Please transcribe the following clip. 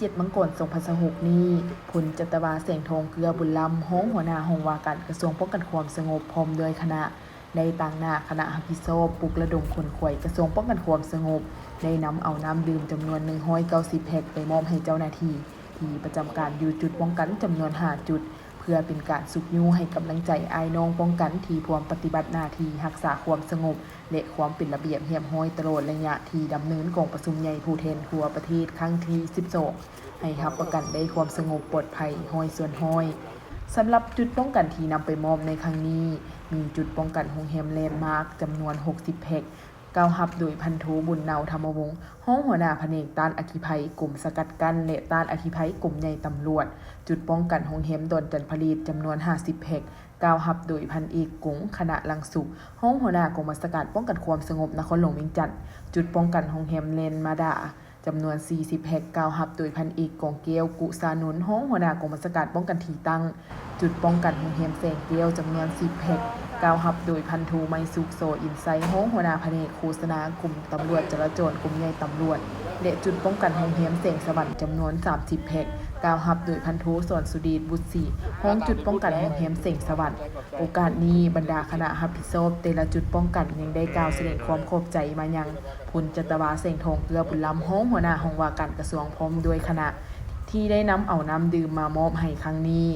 ເດືອນມັງກອນ ສອງພັນຊາວຫົກນີ້, ພົນຈັດຕະວາ ແສງທອງ ເກືອບຸນລຳ ຮອງຫົວໜ້າຫ້ອງວ່າການກະຊວງປ້ອງກັນຄວາມສະຫງົບ ພ້ອມດ້ວຍຄະນະ ໄດ້ຕາງໜ້າຄະນະຮັບຜິດຊອບ ປຸກລະດົມຂົນຂວາຍກະຊວງປ້ອງກັນຄວາມສະຫງົບ ໄດ້ນຳເອົານ້ຳດື່ມຈຳນວນ ໜຶ່ງຮ້ອຍເກົ້າສິບແພັກ ໄປມອບໃຫ້ເຈົ້າໜ້າທີ່ ທີ່ປະຈຳການຢູ່ຈຸດປ້ອງກັນຈຳນວນ ຫ້າ ຈຸດ ເພື່ອເປັນການຊຸກຍູ້ໃຫ້ກຳລັງໃຈອ້າຍນ້ອງປ້ອງກັນທີ່ພວມປະຕິບັດໜ້າທີ່ຮັກສາຄວາມສະຫງົບ ແລະ ຄວາມເປັນລະບຽບຮຽບຮ້ອຍ ຕະຫຼອດໄລຍະທີ່ດຳເນີນກອງປະຊຸມໃຫຍ່ຜູ້ແທນທົ່ວປະເທດຄັ້ງທີ ສິບສອງ ໃຫ້ຮັບປະກັນໄດ້ຄວາມສະຫງົບປອດໄພ ຮ້ອຍສ່ວນຮ້ອຍ. ສຳລັບຈຸດປ້ອງກັນທີ່ນຳໄປມອບໃນຄັ້ງນີ້ ມີຈຸດປ້ອງກັນໂຮງແຮມແລນມາກ ຈຳນວນ ຫົກສິບແພັກ ກ່າວຮັບໂດຍ ພັນໂທ ບຸນເນົາ ທຳມະວົງ ຮອງຫົວໜ້າພະແນກຕ້ານອັກຄີໄພ ກົມສະກັດກັ້ນ ແລະ ຕ້ານອັກຄີໄພ ກົມໃຫຍ່ຕຳຫຼວດ, ຈຸດປ້ອງກັນໂຮງແຮມດອນຈັນຜະລິດ ຈຳນວນ ຫ້າສິບແພັກ ກ່າວຮັບໂດຍ ພັນເອກ ກົງ ຄະນະລັງສຸກ ຮອງຫົວໜ້າກອງບັນຊາການປ້ອງກັນຄວາມສະຫງົບນະຄອນຫຼວງວຽງຈັນ, ຈຸດປ້ອງກັນໂຮງແຮມແລນມາດາ ຈຳນວນ ສີ່ສິບແພັກ ກ່າວຮັບໂດຍ ພັນເອກ ກອງແກ້ວ ກຸສານົນ ຮອງຫົວໜ້າກອງບັນຊາການປ້ອງກັນທີ່ຕັ້ງ, ຈຸດປ້ອງກັນໂຮງແຮມແສງແກ້ວ ຈຳນວນ ສິບແພັກ ກ່າວຮັບໂດຍ ພັນໂທ ໄມສຸກ ໂສອິນໄຊ ຮອງຫົວໜ້າພະແນກໂຄສະນາ ກົມຕຳຫຼວດຈະລາຈອນ ກົມໃຫຍ່ຕຳຫຼວດ ແລະ ຈຸດປ້ອງກັນໂຮງແຮມແສງສະຫວັນ ຈຳນວນ ສາມສິບແພັກ ກ່າວຮັບໂດຍ ພັນໂທ ສອນສຸເດດ ບຸດສີ ຮອງຈຸດປ້ອງກັນໂຮງແຮມແສງສະຫວັນ. ໂອກາດນີ້, ບັນດາຄະນະຮັບຜິດຊອບແຕ່ລະຈຸດປ້ອງກັນ ຍັງໄດ້ກ່າວສະແດງຄວາມຂອບໃຈມາຍັງ ພົນຈັດຕະວາ ແສງທອງ ເກືອບຸນລຳ ຮອງຫົວໜ້າຫ້ອງວ່າການກະຊວງ ພ້ອມດ້ວຍຄະນະ ທີ່ໄດ້ນຳເອົານ້ຳດື່ມມາມອບໃຫ້ຄັ້ງນີ້.